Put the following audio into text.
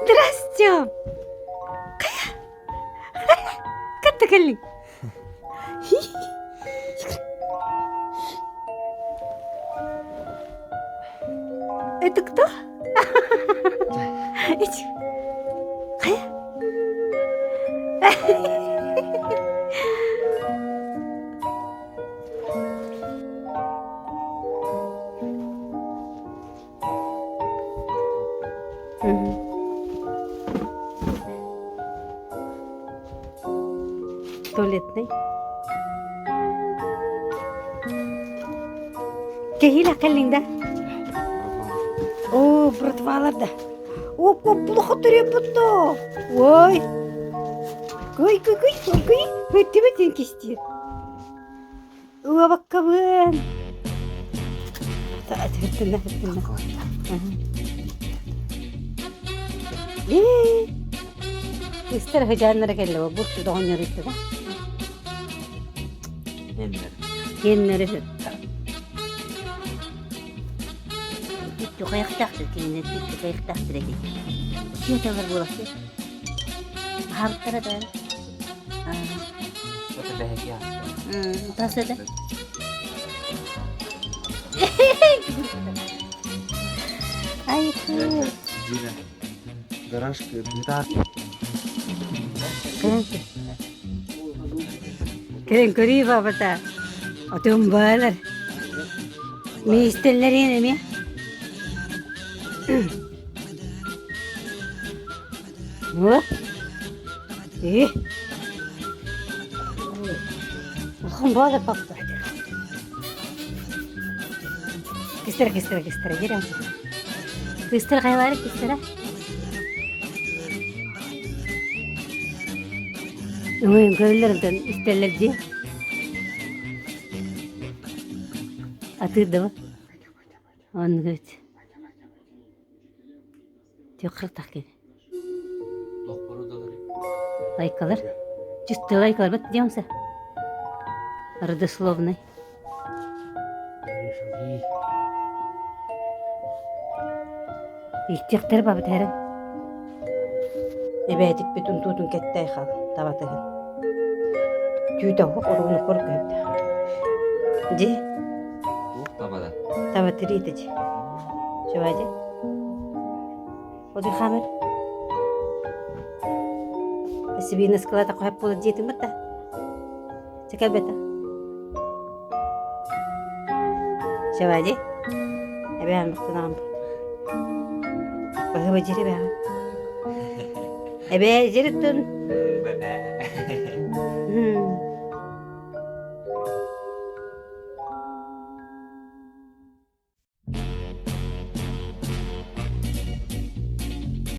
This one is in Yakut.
Здрасте! Кытта кэллиҥ? Это кто? Эти. Хайа? Туалетный. Кэһиилэх кэллиҥ да? Оо, братвалар да. Оп, оп, плохо төрөппүттөө. Ой. Кый, кый, кый, кый, көттүбүт кистиир. Уобаккабын. Түһүттүнэ, түһүттүнэ. Ээ, кыстар хыдьааннара кэллэ, бу доҕонньор ыттыга. Киэннэри Түкайахтаахтыр кинилэр түкайахтаахтыр эти. Сиэталар буолахты. Аһабыттара да. Тас это. Ай, Гараж гитар. Кэлэн көрүү бабата. Отун баалар. Миистэллэрин эмиэ. Вот. И. Улахан баада папта. Кистер, кистер, кистер, герем. Кистер кайлары кистер. Ой, көрөлөр истеллер ди. Атыырдыбы. Оннук Түөх кини. Лайкалар. Чисто лайкалар бат диэмсэ. Родословный. Иттиэхтэр бабыт хэрэн. Эбээтикпит унтуутун кэттэй хал табатыһын. Түүтэ оһох оругуну кор көһүптэх. Ди. Табада. Таба тириитэ дьи. Чувадя. Одуй хамыр. Сибиина склада қойып болады диетің бітті. Чекел бета. Чевади. Эбээн бахтанаан бут. Баһыба жири бэҕэ. Эбээ жириттун.